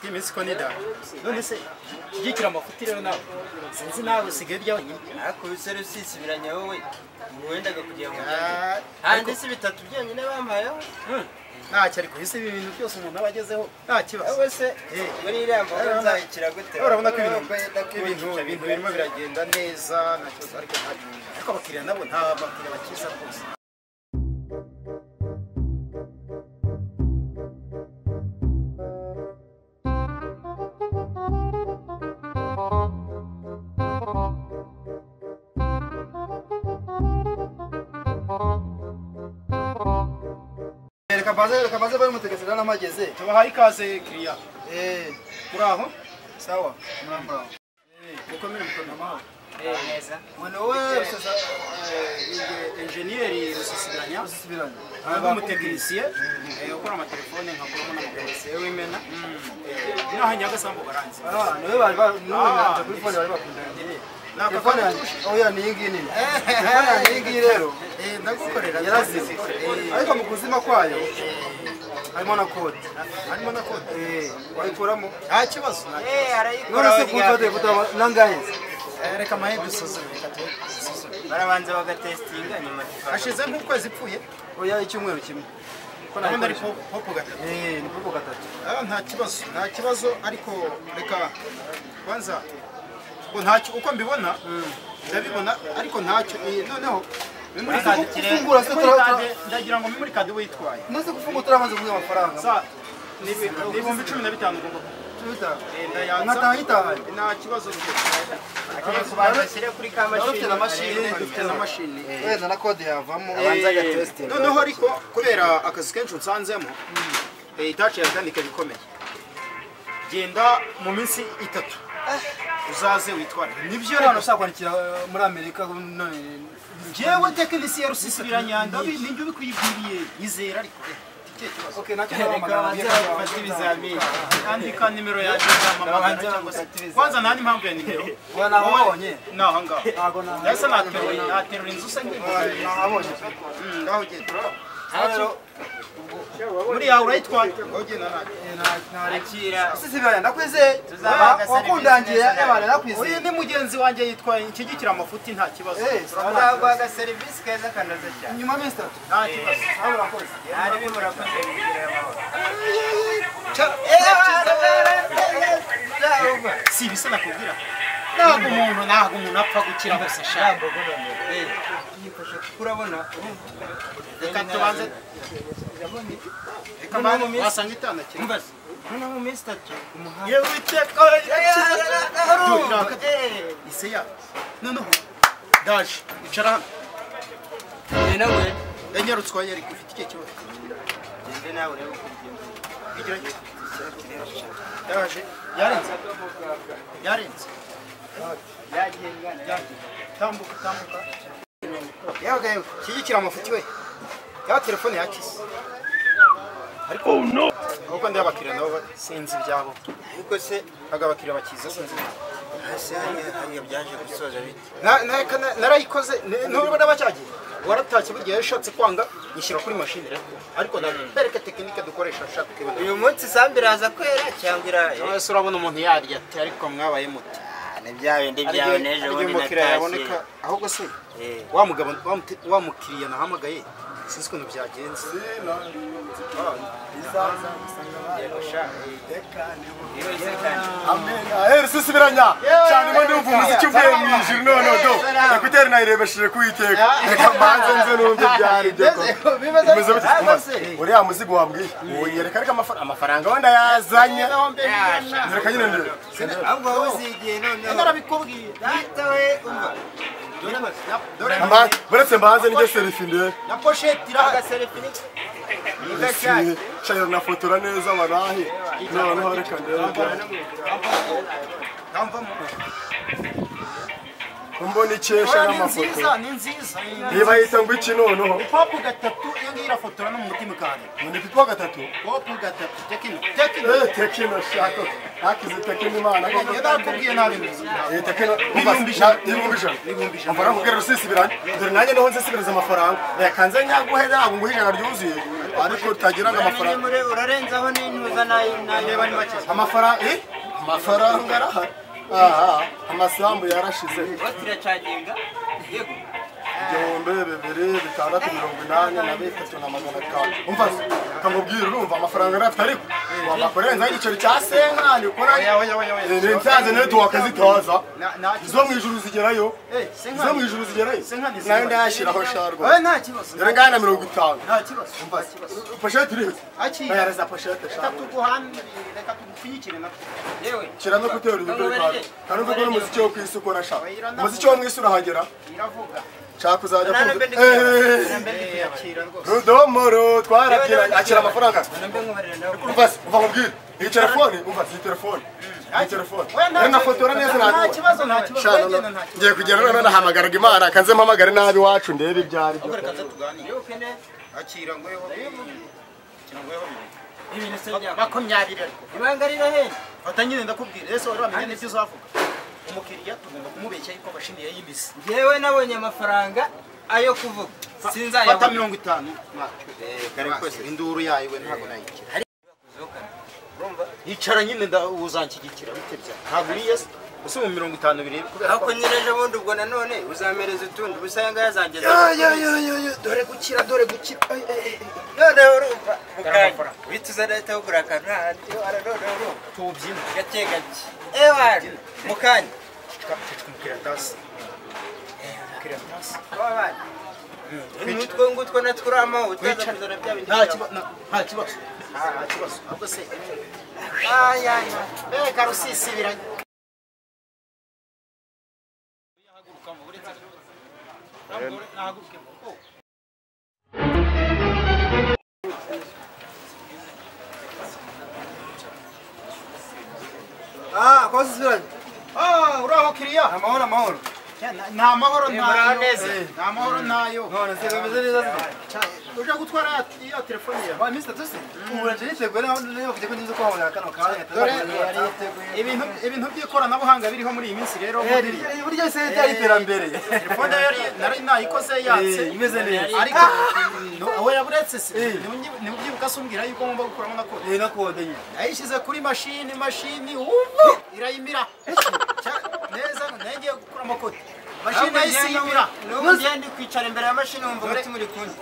Iminsi ko nida. None se kigikira amafuti rero nawe. Sinzi nawe usigaye urya wenyine. Ariko usere usisibiranya wowe. Wendaga kugira ngo handi si bitatu byonyine bampayeho. Ntacyo ariko ese ibi bintu byose umuntu aba agezeho nta kibazo. Wowe se muri iriya mboga nzayikira gute? Urabona ko ibintu birimo biragenda neza nta kibazo ariko ariko abakiriya nabo nta bakiriya bakiza rwose. Reka baze bari mutegesera n'amageze. Tubahaye ikaze kiriya. Muraho? Sawa. Muraho. Mukomere mukomere amahoro. Neza. Mwana we rusasa engineer Rusisibiranya. Rusisibiranya. Aba umutekinisiye ukora amatelefone nkakoramo n'amakomisiyo w'imena. Naho Nyagasambu baranze. Niwe bari niwe kuri phone bari bakundanye. Telefone yanjye oya ni iyi ngiyi nini. Telefone yanjye iyi ngiyi rero ndagukorera yarazimye. Ariko mu kuzima kwayo harimo na code. Harimo na code. Wayikuramo? Nta kibazo. Arayikora. None se kumva kutaba nangahe? Reka mahe dusuzume, reka dusuzume. Barabanza bagatestinga nyuma. Hashize nk'ukwezi ipfuye? Oya icyumweru kimwe. Ko nari popo gatatu. Ni popo gatatu. Nta kibazo, nta kibazo ariko reka kwanza ngo ntacyo uko mbibona ndabibona ariko ntacyo noneho memory card gufungura se ndagira ngo memory card witwaye. Nose gufungura turamaze kuguha amafaranga. Sa ni 15,000 ugomba kututa. Nkataha nta kibazo rwose. Agiye kubanza ashyire kuri ka mashini. Dufite na mashini. Wenda na code yavamo. Abanza agatesting. Noneho ariko kubera akazi kenshi nsanzemo itaci yakanika bikomeye. Genda mu minsi 3 uzaze witware. Nibyo rero ushaka kwandikira muri Amerika none jewe tekinisiye Rusisibiranya ndabi ninjye ubikwibwiriye izera ariko kibazo. Okay nacyo ndahamagara bafata ibizamini. Andika nimero yanjye nzamamagara cyangwa se kwanza nta n'impamvu ya nimero. Oya nahabonye. Naho ngaho. Ntago nahabonye. Ese naterura inzu se nk'imboga. Nahabonye. Ngaho ugenda. Muri yawe urayitwaye. Ngaho ugenda nakira. Rusisibiranya ndakwizeye. Wakundangiye ebana ndakwizeye. Uyu ni mugenzi wanjye yitwaye inshyigikira amafuti nta kibazo. Tuzaguha serivisi keza kanoze cyane. Nyuma y'minsi 3. Nta kibazo. Nawe urakoze. Ari bimurakoze bigire amahoro. Si ibisa nakubwira. Ntabwo umuntu apfa gukira gusa sha. Yifashe kurabona. Reka tubanze. Reka wasanga itanakira. Mbaze. Noneho mu minsi 3 umuhanda. Yewe iteka iseya. Noneho daje icara hano. Nawe ndanyarutswa yari ufite iki kibazo? Gende nawe urebe uko bigenda. Daje yarenze. Yarenze. Yagiye ngana. Tambuka tambuka. Yawe shyigikira amafuti we. Ya telefone yakise. Ariko oh no. Ahubwo ndi abakiriya nabo sinzi ibyabo. Ariko se agabakiriya bakiza sinzi. Hasi hariya byaje gusoza bite? Narayikoze ntubona bacyagiye. Waratashye burya yashatse kwanga nyishyira kuri mashini rero. Ariko nabereke tekinike dukoresha ashaka kwibona. Uyu munsi sambi iraza kwera cyangwa ira. Ese urabona umuntu yarya ati ariko mwabaye muti. Ni byawe ndi byawe nejo bundi natashye. Ahubwo se wa mugabo wa mukiriya nahamagaye sinzi ukuntu byagenze. Rusisibiranya cyane mo ndumva umuziki uvuye mu ijuru none do ekuteri nayirebesheje kuwiteka reka mbanze nze numve byari byo bimeze bite uriya muzigo wambwiye wonyereka ariko amafaranga wenda yazanye nyereka nyine ndebe ahubwo wowe uzigiye noneho narabikubwiye data we umva buretse mbanze nijye selfie ndebe na pochette iraha selfie ni nafotora neza barahe noneho reka ndebe mbona ikesha n'amafoto ni nziza niba yita ngo iki noneho ipapu gatatu iyo ngiyo irafotora. irafotora no mu mutima kandi. Ni pipo gatatu. Popo gatatu. Tekino. Tekino. Tekino shako. Hakize Tekino imana. Ndakubwiye nabi mbizi. Tekino ibihumbi ijana. Umva nakubwira rusisibiranye. Dore nanjye niho nzisibiriza amafaranga. Reka nze nyaguhe ntabwo nguhe ijana ryuzuye. Ariko utagiraga amafaranga. Urarenzaho n'intuza nayo ndeba ni make. Amafaranga amafaranga arahari. Aha, amasambu yarashize. Batiracaginga. Yego. 2 683 na 500. Umva kamubwira urumva amafaranga arafite ariko wamakorenza igiceri cya senkani ukora. Oya. Nsanze network zitaza. Izo mu ijuru zigerayo. Izo mu ijuru zigerayo. Nayo ndayashiraho sharwa. Oya nta kibazo. Dore ngana 50. Nta kibazo. Umva pochette iri. Bayareza pochette sharwa. Reka tuguhane, reka tugupfunyikire natwe. Yewe. Kira no kutera ibyo kandi. Kandi uvuga n'umuziki wo kwisukora sha. Umuziki wo mwisura hagera. Iravuga. Chakuzajya Rudomoro twarabyira akira amafaranga. Umva umva nkubwire. Iyi telefone umva iyi telefone. Iyi telefone. Nafotora neza nta kibazo nta kibazo. Ngiye kugera none nahamagaraga Imana kanze mpamagare nabi wacu ndebe ibyari byo. Reka tuganire. Akira ngo yeho. Akira ngo yeho. Ibintu se bya 20 ariko. Ibanga rirahenda. Fata nyine ndakubwira. Ese wari wamenye n'ibyo uzavuga. Umukiriya tugomba kumubeshya yuko mashini yayimize. Yewe nabonye amafaranga ayo kuvuga. Sinzayabona. Fata 50 mwacyo. Kare kose induru yayo we ntago nayikira. Urumva? Yicara nyine uzanshyigikira bitebya. Ntago uriye se. Use mu 50 birebe kubera ko nyireje bundi ubwo nanone uzamereza utundi ubusanga yazangeza. Yo dore gukira dore gukira. None urumva mukanya. Wituza leta yo kugura akantu handi aranone urumva. Tubyina gake gake. Ewa mukanya. Nutwo ngutwo natkurama utaza kuzana bya bindi. Nta kibazo nta kibazo. Nta kibazo. Ahubwo se ay ay ay karusisibiranye. Ah, kosi sibiranye. Ah, uraho kiriya. Amahoro amahoro. Nta mahoro ntayo. Nta mahoro ntayo. None se bimeze neza se. Uje gutwara ya telefone yawe. Wa Mr. Tusi. Ubu nje niteguye naho kujya kunyiza ko habona kano kanya. Ibintu by'ikoranabuhanga biriho muri iyi minsi rero. Burya se ryari iterambere. Telefone yari nari nayikoze yatse imeze neza. Ariko aho yaburetse se ni ubyibuka sumbwira yuko ngomba gukuramo na kode. Na kode nyine. Nayishyize kuri mashini ubu irayimira. Neza nagiye gukuramo kode. Mashini ayisibira. N'ubu ngende kwicara imbere ya mashini wumva umutima uri kundi.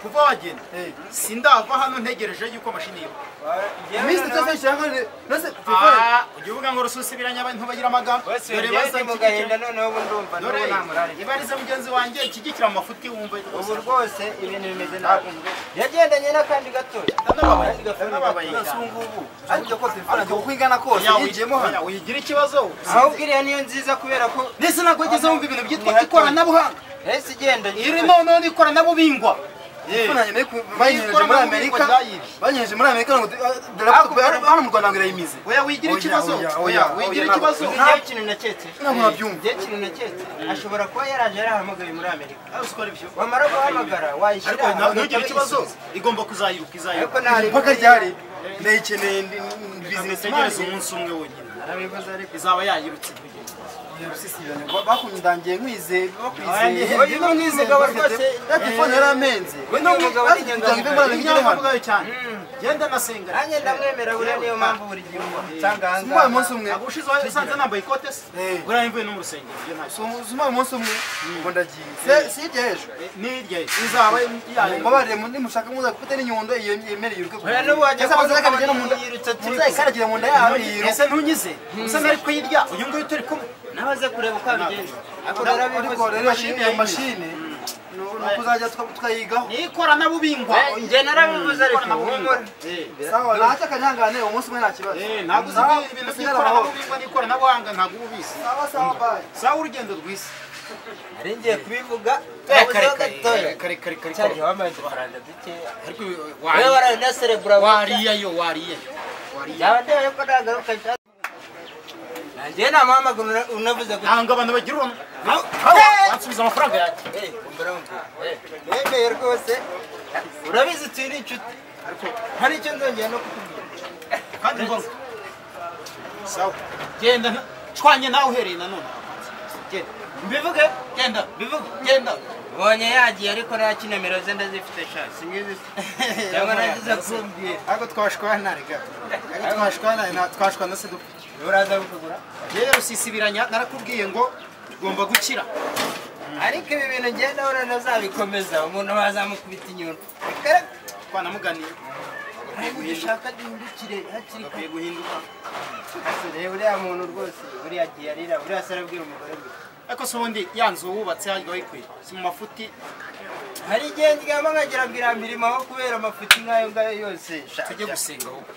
Kuva wagenda sindava hano ntegereje yuko mashini yiba. Mr. Tusi cyangwa nase telefone. Ujye uvuga ngo rususibiranye abantu bagira amagambo. Dore basa mu gahinda noneho ubu ndumva n'ubu nta murare. Ibarize mugenzi wanjye ikigikira amafuti wumva ubu rwose ibintu bimeze nabi. Yagendanye n'akandi gatoya. Ndababaye. Ngubu. Ariko ko telefone uko ingana kose yinjiyemo hano. Uyigira ikibazo. Ahubwo iriya niyo nziza kubera ko nese ntabwo wigeze wumva ibintu byitwa ikoranabuhanga. Ese igenda iri none ni ikoranabuhingwa. Banyereje muri Amerika. Banyereje muri Amerika ngo hano mu Rwanda ngo irayimize. Oya wigira ikibazo. Oya wigira ikibazo. Nta kintu naketse. Ntabwo nabyumva. Nta kintu naketse. Ashobora kuba yaraje yarahamagaye muri Amerika. Usukora ibyo. Wamara guhamagara wayishyira. Ariko ntugire ikibazo. Igomba kuzayiruka izayiruka. Ariko nari mpaka ryari ndayikeneye business tegereza umunsi umwe wonyine. Narabivuze ariko izaba yayirutse. Bakundangiye nkwize bakwizeye. Oya mwize gabo rwose. Telefone yaramenze. We no mugabo ari inyangamugayo cyane. Genda nasenga. Nanjye ndamwemera buriya niyo mpamvu buri gihe nsanga aha ngaha. Umunsi umwe. Ubushize usanze nambaye ikote se. Buriya mvuye no mu rusengero. Suma umunsi umwe ngo ndagiye. Si hirya ejo. Ni hirya ejo. Izaba yayo. Mbabarire nimushaka muza gufata n'inyundo iyo yemereye yiruke. Oya n'ubu wajya kubona mu nda. Muzayikaragira mu nda yawe yiruke. Ese ntunyize. Usa nari kuyirya. Uyu nguyu turi kumwe. Nabaze kureba uko abigenza. Ariko rero iyo mashini nukuzajya tukayigaho. Ni ikoranabuhingwa. Njye narabivuze ariko humura. Sawa ntacyo akanyangane umunsi umwe nta kibazo. Ntabwo uzi ibintu by'ikoranabuhingwa n'ikoranabuhanga ntabwo uba ubizi. Sawa sawa bye. Sawa urugendo rwiza. Nari ngiye kubivuga. Kare kare kare kare. Cyane wambaye udufaranga dukeya. Ariko wewe waranaserebura wariyayo wariyayo. Yaba ndeba yuko nagaruka. Nanjye namuhamagara unavuze gutya. Ntabwo abantu bagira ubuntu. Wansubiza amafaranga yanjye. Nemeye rwose. Urabizi turi inshuti. Ariko hari icyo nzongera no kukubwira. Kandi ngo sawa. Genda cwanye nawe uhereye nanone. Genda. Mbivuge? Genda. Bivuge. Genda. Bonye yagiye ariko nta kinomero ze ndazifite sha. Singizi. Cyangwa nagize kumbwira. Ariko twashwana rega. Ariko twashwana na twashwana se dupfa. Uraza kukugura? Rero rusisibiranya narakubwiye ngo ugomba gukira. Ariko ibi bintu ngenda ndabona ntazabikomeza umuntu bazamukubita inyundo. Twanamuganiye. Ushaka duhindukire hakiri kare. Guhinduka. Reba uriya muntu rwose uriya agiye arira uriya se arabwira umugore we. Ariko se ubundi ya nzu wubatse hajya wayikwiye si mu mafuti. Hari igihe ndyama nkagira ngo iriya mirimo aho kubera amafuti nk'ayo ngayo yose. Tujye gusenga ahubwo.